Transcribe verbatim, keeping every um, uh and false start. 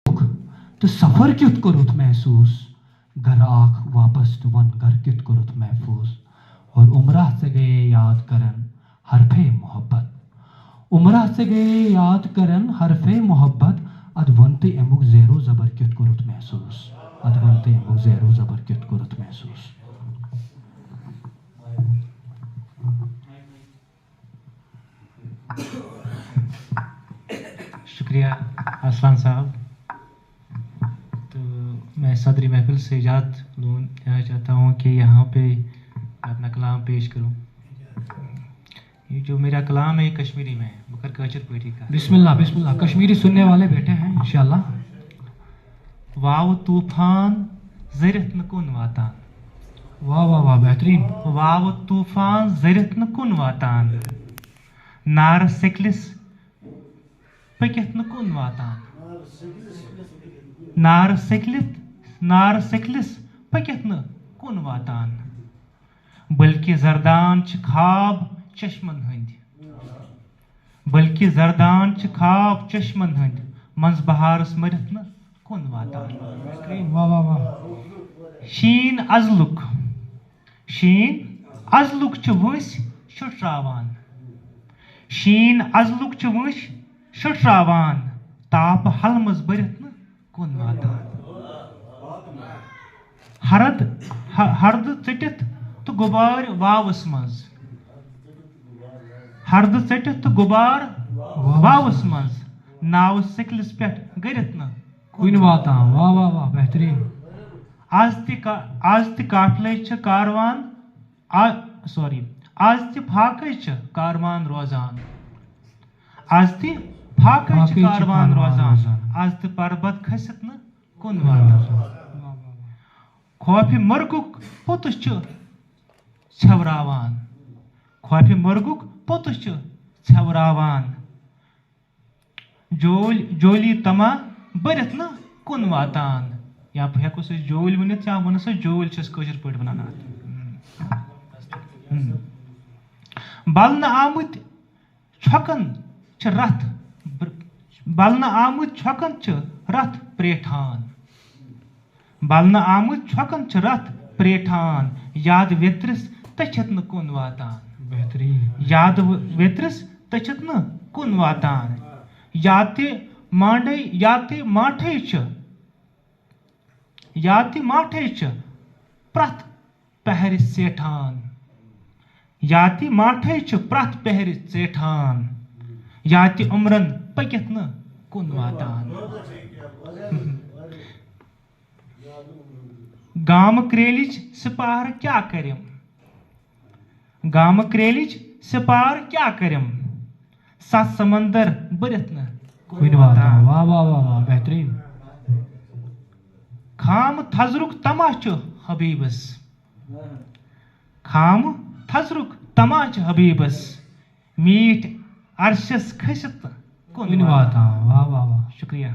تہٕ سفر کیُتھ کوٚرُتھ محسوٗس، گرٕ آکھ واپس تہٕ وَن گرٕ کیُتھ کوٚرُتھ محفوٗظ۔ اور عمرہ ژےٚ گٔیے یاد کرن حرفے محبت۔ عمرہ ژےٚ گٔیے یاد کرن حرفے محبت۔ ادٕ وَن تہٕ اَمیُک زیر و زبر کیُتھ کوٚرُتھ محسوٗس؟ ادٕ وَن تہٕ اَمیُک زیر و زبر کیُتھ کوٚرُتھ محسوٗس؟ شکریہ ارسلان صاحب۔ تو میں صدر محفل سے اجازت لوں، اجازت چاہتا ہوں کہ یہاں پہ اپنا کلام پیش کروں۔ یہ جو میرا کلام ہے، یہ کشمیری میں ہے، بہٕ کرٕ کٲشِر پٲٹھی کتھ۔ بسم اللہ، بسم اللہ، کشمیری سننے والے بیٹھے ہیں انشاءاللہ۔ واوٕ طوٗفان زٔرِتھ نہٕ کُن واتان۔ واہ واہ واہ، بہترین۔ واوٕ طوٗفان زٔرِتھ نہٕ کُن واتان۔ نارٕ سِکلِس پٔکِتھ نہٕ کُن واتان۔ نارٕ سِکلِتھ، نارٕ سِکلِس پٔکِتھ نہٕ کُن واتان۔ بلکہِ زردان چھِ خواب چشمن ہٕنٛدۍ۔ بلکہِ زردان چھِ خواب چشمن ہٕنٛدۍ۔ منٛز بہارس مٔرِتھ نہٕ کُن واتان۔ بہترین، واہ واہ واہ۔ شیٖن ازلُک، شیٖن ازلُک چھُ وٲنٛسہِ شُٹھراوان۔ شیٖن ازلُک چھُ وٲنٛسہِ شُٹھراوان۔ تاپہٕ ہلمس بٔرِتھ نہٕ کُن واتان۔ ہرد، ہ-، ہردٕ ژٔٹِتھ تہٕ غُبارِ واوس منٛز۔ ہردٕ ژٔٹِتھ تہٕ غُبار واوس منٛز۔ ناوٕ سِکلِس پٮ۪ٹھ گٔرِتھ نہٕ کُنہِ واتان، واہ واہ واہ، بہترین۔ از تہِ کا-، از تہِ قافلے چھِ کاروان، آ-، سوری، از تہِ فاقے چھِ کاروان روزان۔ از تہِ فاقے چھِ کاروان روزان۔ از تہِ پربت کھٔسِتھ نہٕ کُن واتان۔ خوفِ مرگُک پوٚتُس چھُ ژھٮ۪وراوان۔ خوفِ مرگُک پوٚتُس چھُ ژھٮ۪وراوان۔ جوٗلۍ، جوٗلی تما بٔرِتھ نہٕ کُن واتان۔ یا ہٮ۪کوس أسۍ جوٗلۍ ؤنِتھ، یا وَنو سا جوٗلۍ چھِ أسۍ کٲشِر پٲٹھۍ وَنان اَتھ۔ ہم۔ بَلنہٕ آمٕتۍ چھۄکَن چھِ رَتھ بر-، بَلنہٕ آمٕتۍ چھۄکَن چھِ رَتھ پرٛیٹھان۔ بَلنہٕ آمٕتۍ چھۄکَن چھِ رَتھ پرٛیٹھان۔ یاد ویترِس تٔچھِتھ نہٕ کُن واتان۔ بہترین۔ یاد و-، ویترِس تٔچھِتھ نہٕ کُن واتان۔ یا تہِ مانڈے، یا تہِ ماٹھے چھِ، یا تہِ ماٹھے چھِ پرٛٮ۪تھ پہرِ سیٹھان۔ یا تہِ ماٹھے چھِ پرٛٮ۪تھ پہرِ ژیٹھان۔ یا تہِ عمرن پٔکِتھ نہٕ کُن واتان۔ گامہٕ کرٛیلِچ سِپار کیٛاہ کٔرِم؟ گامہٕ کرٛیلِچ سِپار کیٛاہ کٔرِم؟ ستھ سمندر بٔرِتھ نہٕ کُنہِ واتان۔ واہ واہ واہ واہ، بہترین۔ خام تھزرُک تما چھُ حبیبس۔ خام تھزرُک تما چھُ حبیبس۔ میٖٹھۍ عرشس کھٔسِتھ کُن کُنہِ واتان۔ واہ واہ واہ۔ شُکریہ۔